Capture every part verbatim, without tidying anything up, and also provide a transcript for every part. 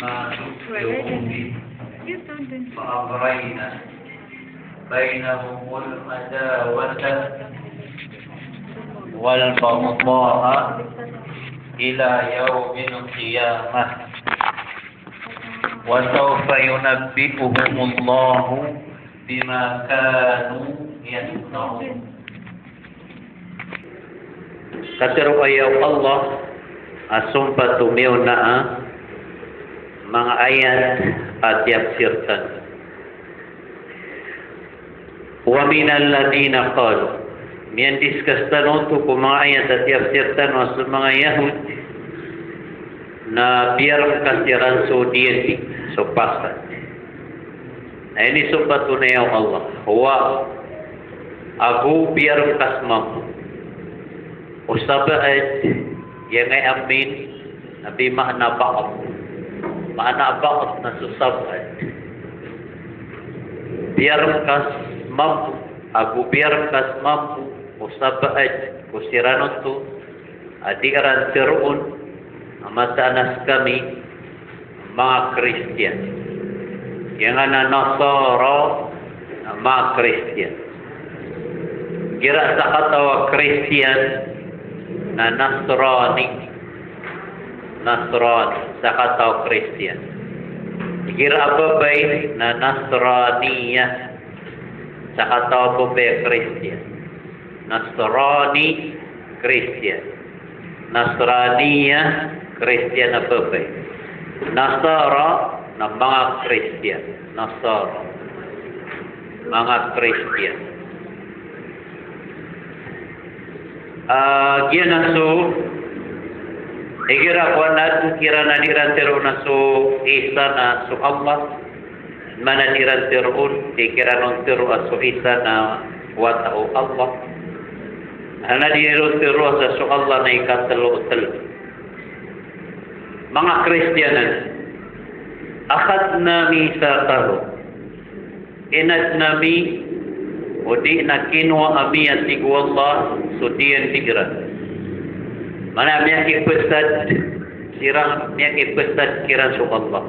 ما ذكروا به فأغرينا بينهم العداوة والبغضاء إلى يوم القيامة وسوف ينبئهم الله بما كانوا يصنعون. Katharo aya o Allah a sompat o miyaona a manga ayat a tiyafsir tano. Wa minal ladhina qalu. Miyandiskas tano oto ko manga ayat a tiyafsir tano a so manga Yahudi na piyarangkas iran so diyandi, so pasad. Na inisompat on aya o Allah, huwa, ago piyarangkas mambo o sabaad, giyangkai a min na bimaana ba'd. Maana ba'd na so sabaad. Piyarangkas mambo, ago piyarangkas mambo o sabaad ko siran oto a dii ran tharoon a mataan a skami manga Kristiyan. Giyangkanan a Nasara na manga Kristiyan. Igira sakataw a Kristiyan na Nasrani. Nasrani, sakataw a Kristiyan. Igira a babay na Nasraniya. Sakataw a babay a Kristiyan. Nasrani, Kristiyan. Nasraniya, Kristiyan a babay. Nasara na manga Kristiyan. Nasara, manga Kristiyan. Ah, giyanan so, igira kowan a dii kiran a dii ran tharoon a so Isa na so Allah. Maana dii ran tharoon, dii kiran on tharoon a so Isa na wata o Allah. Maana dii ran tharoon a so Allah na ikatlo o tlo. Manga Kristiyan anan. Akhadna mithaqahum. Inadn ami, odi na kinowa ami, a tig o Allah, so diyandi iran. Maana miyakipasad siran, miyakipasad kiran so Allah.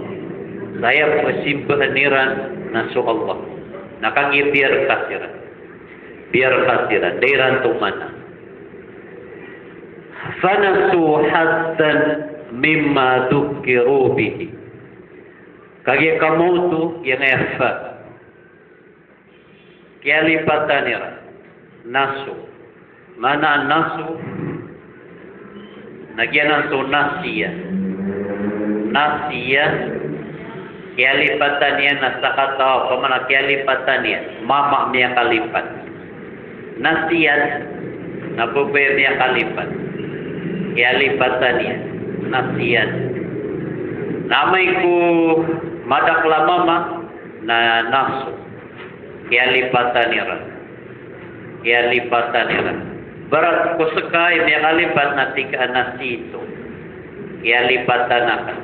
Sa aya pesimbaan iran na so Allah. Na kagiya piyarangkas iran. Piyarangkas iran. Da iran tomana. Fanasu hazzan mimma dhukkiru bihi. Kagiya kamaoto, giyangkaya fa. Kiyalipatan iran. Nasu. Maana nasu na giyanan so nasiya. Nasiya, kiyalipatan iyan na sakataw, opama na kiyalipatan iyan, mama a miyakalipat. Nasiyan, na babay a miyakalipat. Kiyalipatan iyan, nasiyan. Na amay ko madakl a mama, na nasu. Kiyalipatan iran. Kiyalipatan iran. Ibarat ko ska i miyakalipat na tig ka a nasitu. Kiyalipatan akn.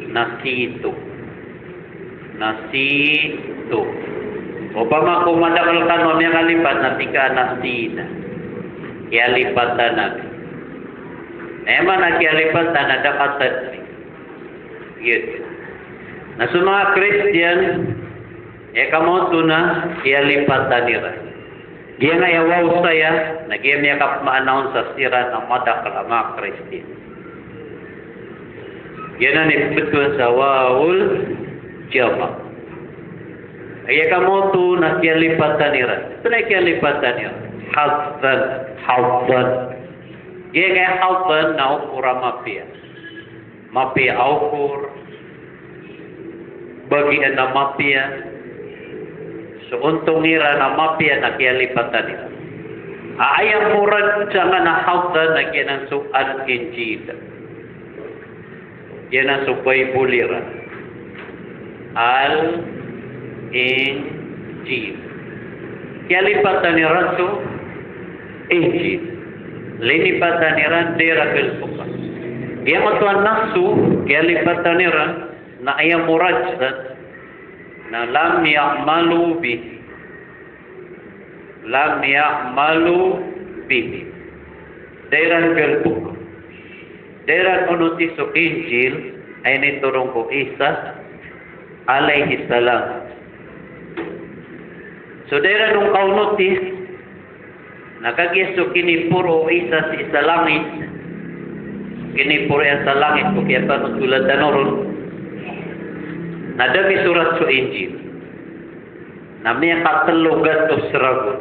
Nasitu. Nasitu. Opama ko madakl kano a miyakalipat na tig ka a nasina. Kiyalipatan akn. Aya maana a kiyalipatan na da katadmi. Giyoto. Na so manga Kristiyan, aya kamaoto na kiyalipatan iran. Giyangkaya waw saya, na giya miyakapmaana on sa siran a madakl a manga Kristiyan. Giyanan i pmbtowan sa wawul jama. Aya kamaoto na kiyalipatan iran. Antonaa i kiyalipatan iran? Hazzan, hazzan. Giyangkaya hazzan na okor a mapiya. Mapiya a okor, bagian a mapiya, so ontong iran a mapiya na kiyalipatan iran. A, aya murad sangkanan a hazzan na giyanan so Al-Injil. Giyanan so Baibol iran. Al-Injil. Kiyalipatan iran so Injil. Linipatan iran, da iran galbka. Giyangkoto a nasu, kiyalipatan iran, na aya murad san na lam ya'malu bihi. Lam ya'malu bihi. Da iran galbka. Da iran onoti so Injil, Aya initoron ko Isa alayhis salam. So da iran on kaonoti, na kagiya so kiniporo o Isa sii sa langit, kiniporo iyan sa langit ko kiyapanotola tano ron, na da misorat so Injil. Na miyakatelo gatos ragon.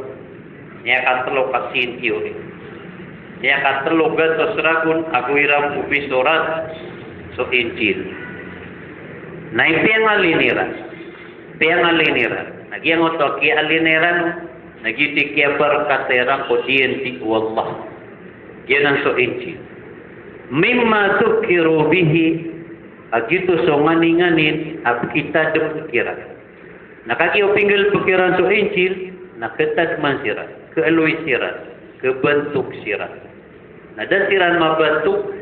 Miyakatelo ka century. Miyakatelo gatos ragon ago iran bo misorat so Injil. Na ipiyangalin iran. Piyangalin iran. Na giyangkoto a kiyaalin iran, na giyoto i kiyabarakatay iran ko diyandi o Allah. Giyanan so Injil. Mimma dhukkiru bihi, a giyoto so nganinganin a pkitadem kiran. Na kagiya o pinggalebek iran so Injil, na ketademan siran, kaaloy siran, kabantok siran. Na da siran mabantok,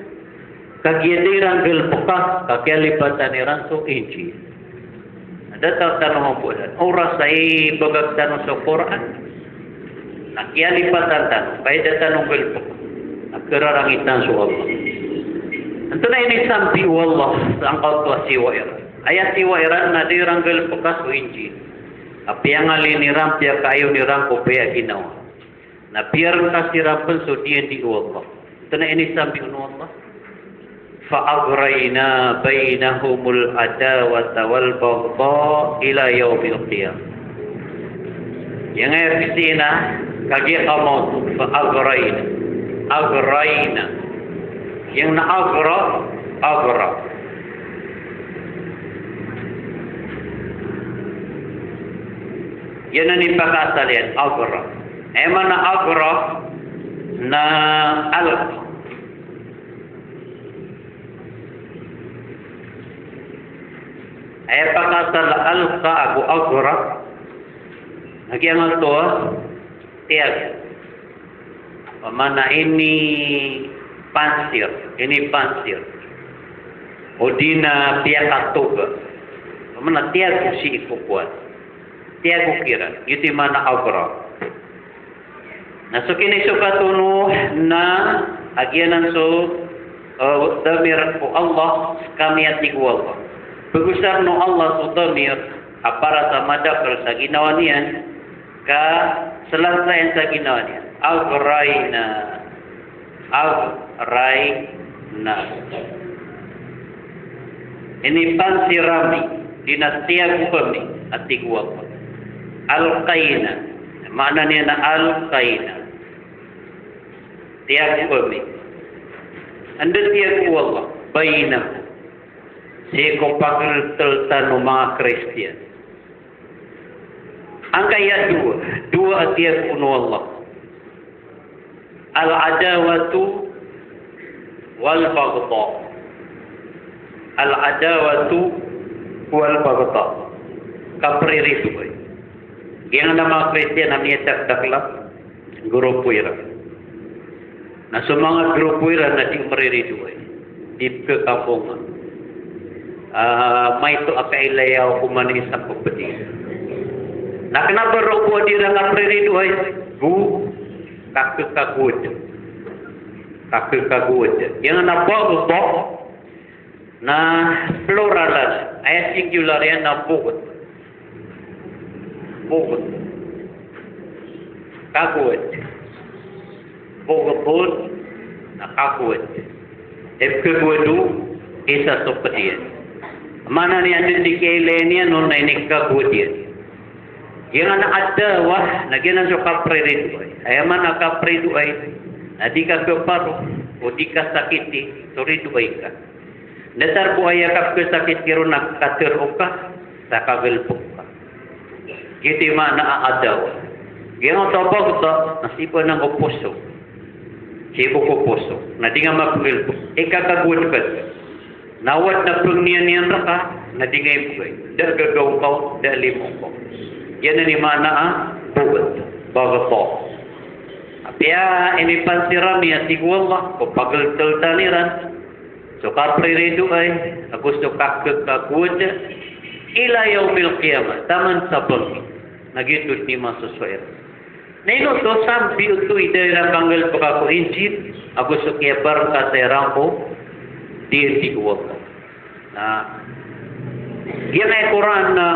kagiya da iran galebeka, ka kiyalipatan iran so Injil. Na datar tano mambo anan. Oras a ibagak tano so Qur'an, na kiyalipatan tano, ka aya da tano galebeka, na kararangitan so Allah. Antonaa i inisambi o Allah sangkoto a siyowa iran? Aya siyowa iran na da iran galebeka so Injil. A piyangalin iran, piyakaayon iran ko piya ginawa. Na piyarengkas iran pen so diyandi o Allah. Antonaa i inisambi o Allah? Fa aghrayna baynahumul adawata wal baghdha ila yawmil qiyamah. Giyangkaya pisi na kagiya kamaoto, fa aghrayna. Aghrayna. Giyangkanan a aghra, aghra. Giyanan i pakaasal iyan, aghra. Aya maana a aghra na alqa. Aya pakaasal a alqa ago aghra, na giyangkoto a tiyag. Opama na inipansir, inipansir. O di na piyakatoga. Opama na tiyago sii ko kowan. Tiyago kiran. Giyoto i maana a aghra. Na so kinisokat on na a giyanan so, eh, damir o Allah seka miyatig o Allah. Pegosaren o Allah so damir a para sa madakel sa ginawa niyan, ka selasa iyan sa ginawa niyan. Aghrayna. Aghrayna. Inipansir ami, di na tiyago ami, a tig o Allah. Alqayna. Maana niyan na alqayna. Tiyago ami. Anda tiyago o Allah? Baynahum. Sii ko pageltel tano manga Kristiyan. Angkaya dowa, dowa a tiyagoon o Allah. Al-adawatu wal baghdha. Al-adawatu wal baghdha. Kapriridoay. Giyangkanan a manga Kristiyan a miyadakdakl a grupo iran. Na so manga grupo iran na di mariridoay. Di pkhakamponga. Ah, maito a kailay a okoman i isa ko pdi. Na kna ba roo ko di iran kapriridoay? Go kakhkagowad. Kakhkagowad. Giyangkanan a baghdha na plural, aya singular iyan na bughd. Bughd. Kagowad. Bughdun, na kagowad. Ipkhagowad o isa so pd iyan. Maana niyan dn di kiyailay niyan on na inikhagowad iyan. Giyangkanan a adawah, na giyanan so kapriridoay. Aya maana a kapriridoay, na di ka khaparo, o di ka sakiti, so ridoay ka. Datar bo aya kapkhasakit iron na katharo ka sa kagalbk ka. Giyoto i maana a adawah. Giyangkoto a baghdha na sii bo anan ko poso. Sii bo ko poso. Na di nga mapnggalbk. Ikakagowad ka. Na oway na pngniyan iyan rka, na di nga ibgay. Da gagaw ka on, da limo ka on. Giyanan i maana a bughd. Baghdha. Apiya inipansir ami a tig o Allah ko pagltl tano iran so kapriridoay, ago so kakhkagowad, ila yawmil qiyamah, taman sa bangkit. Na giyoto dn i masosowa iran. Na ino oto? Sambi oto i da iran kanggalbka ko Injil, ago so kiyabarkatay iran ko diyandi o Allah. Na giyangkai a Qur'an na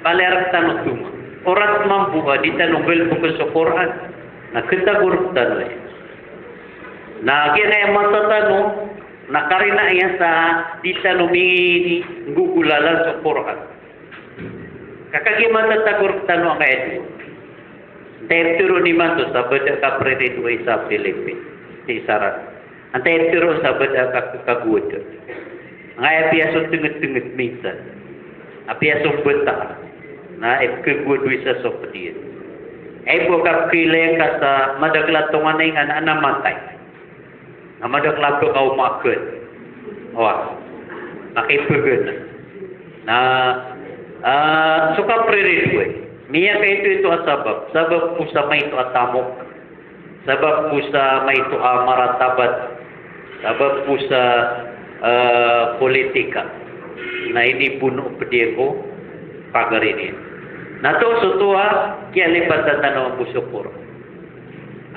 palaya rktano toma. Oras mambo a di tano nggalbkn so Qur'an, na khatago rktano iyan. Na giyangkai a masa tano na karina iyan sa di tano minggogolalan so Qur'an. Ka kagiya matatago rktano angkaya dowa. Antaa i ptharoon imanto sa bada a kapriridoay sa Philippines, sii sa Ras. Antaa i ptharoon sa bada a ka-, kagowad. Angkaya apiya so tngd-tngd minsan. Apiya so bata. Na ipkhagowad o isa so pd iyan. Aya bo a kapkhailay ngka sa madakl a tonganay nga na, na matay. Na madakl a banga o makn. Wa. Makipgn. Na, ah, so kapriridoay. Miyakaito-ito a sabap. Sabap ko sa maito a tamok. Sabap ko sa maito a maratabat. Sabap ko sa, ah, politika. Na inibono pd iyan ko pagari niyan. Na oto so oto a kiyalipatan tano mambo so Qur'an.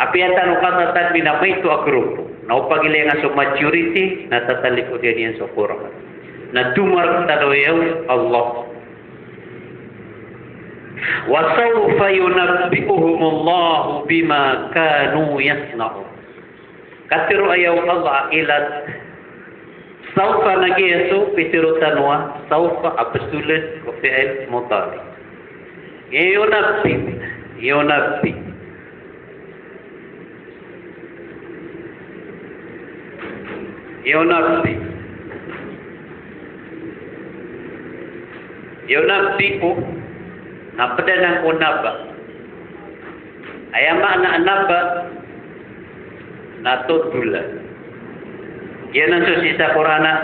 Apiya tano katatan minamaito a grupo. Na o pagilaya nga so majority, na tatalikodan iyan so Qur'an. Na domarkt tano iyan o Allah. Wa sawfa yunabbi'uhumullahu bima kanu yasna'un. Katharo aya o Allah a ilat. Sawfa na giya so pitharo tano a sawfa a psoln ko fi'il mudari. Yunabbi, yunabbi. Yunabbi. Yunabbi'u. Na pd anan ko naba. Aya maana a naba na totolan. Giyanan so sii sa Qur'an a,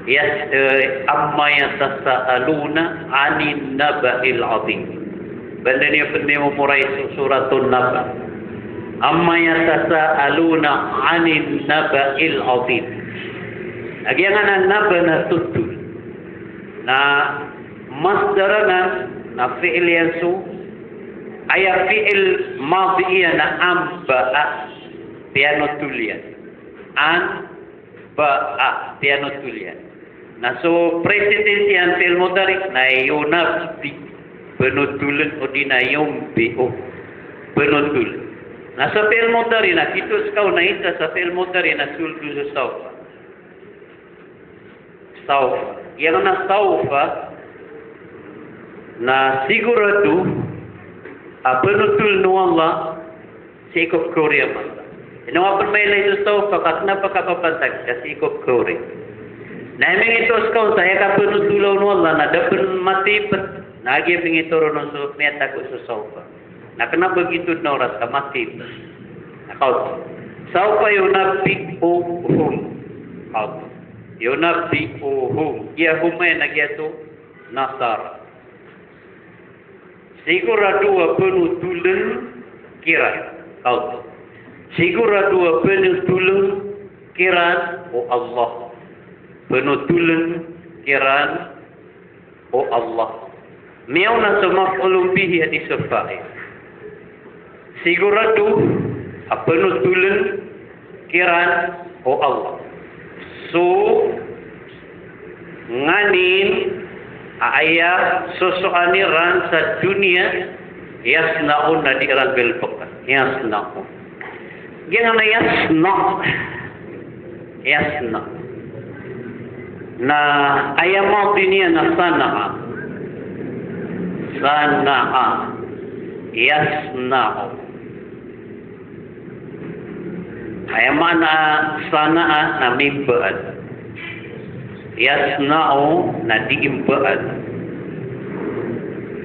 yas-, eh, amma yatasaaluna anin naba'il azim. Ba anda niyo pn mimomoray so Suratun Naba. Amma yatasaaluna anin naba'il azim. A giyanan a naba na totol. Na masdar anan na fi'il iyan so, aya fi'il madi iyan na anba'a, piyanotol iyan. Anba'a, piyanotol iyan. Na so present tense iyan fi'il mudari na yunabbi, pnotoln, odi na yunabbi'u, pnotoln. Na so fi'il mudari na giyoto ska on na isa sa fi'il mudari na sold on so sawfa. Sawfa. Giyangkanan a sawfa na sigurado a pnotoln o Allah sii ko pkhaori a masa. Ino nga pn mailay so sawfa ka kna a kapapantag ka sii ko pkhaori. Na aya mingito ska on sa aya kapnotoln o Allah na da pn matipd. Na giya mingito ron so miyatago so sawfa. Na kna a ba giyoto dn a oras ka matipd. Na kaoto. Sawfa yunabbi'uhum. Kaoto. Yunabbi'uhum. Giya hum aya na giyoto nasara. Sigurado a pnotoln kiran. Kaoto. Sigurado a pnotoln kiran o Allah. Pnotoln kiran o Allah. Miyaona so maf'ulun bihi a di so fa'il. Sigurado a pnotoln kiran o Allah so nganin a aya sosoan iran sa doniya, yasna'un, na di iran galbkn. Yasna'un. Giyangkanan a yasna'. Yasna'. Na aya madi niyan na sana'a. Sana'a. Yasna'u. Aya maana sana'a na mimbaal. Yasna'u na di imbaal.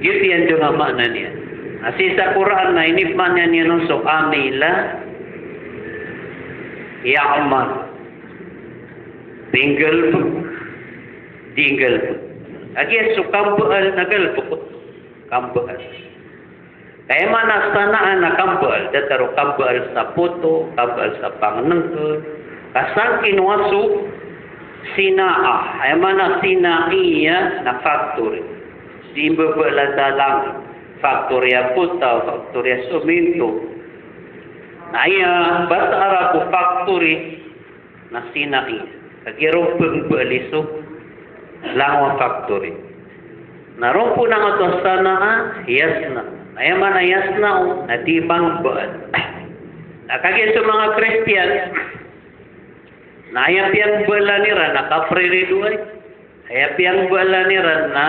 Giyoto iyan dn a maana niyan. Na sii sa Qur'an na inipmaana niyan on so amila, ya'mal. Pinggalbk, di nggalbk. Lagid so kambaal na galbk. Kambaal. Ka aya maana sana'a na kambaal, datar o kambaal sa poto, kambaal sa pangnngkn. Ka sangkiwasa o sina'a, aya maana sina'iyah na factory. Di mbabaal sa langit, factory a potaw, factory a semento. Na aya basa Arab o factory, na sina'i. Kagiya roo pmbaali so Langon a factory. Na roo pn angkoto a sana'a, yasna. Aya maana yasna'u, na di pangmbaan. Na kagiya so manga Kristiyan, na aya piyangmbaalan iran na kapriridoay. Aya piyangmbaalan iran na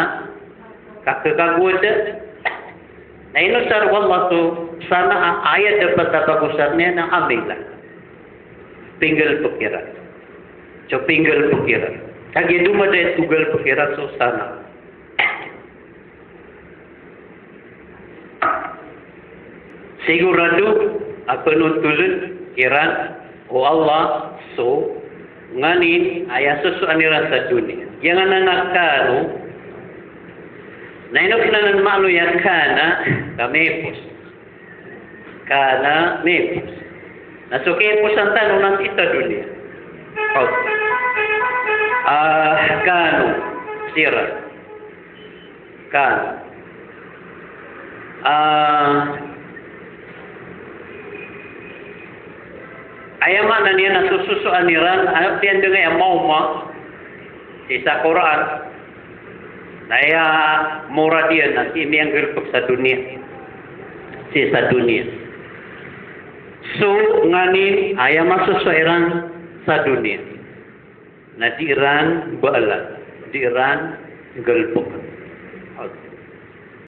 kakagowada. Na inosar o Allah so sana'a, aya dapat a pagosar niyan na amila. Pinggalbk iran. So pinggalbk iran. Kagiya domadait so galbk iran so sana'a. Sigorado a panontoln iran o Allah so nganin a aya sosoan iran sa doniya. Giyanan a kanu, na ino kna nan maana iyan, kana, ka mipos. Kana mipos. Na so kiposan tano na sii sa doniya. Okay. Ah, kanu, siran. Kanu. Ah, aya maana niyan na so sosoan iran, aya piyandangay a maoma sii sa Qur'an. Na aya morad iyan na sii miyanggalbk sa doniya. Sii sa doniya. So nganin a aya masosoan iran sa doniya na di iran mbaalan, di iran galbk.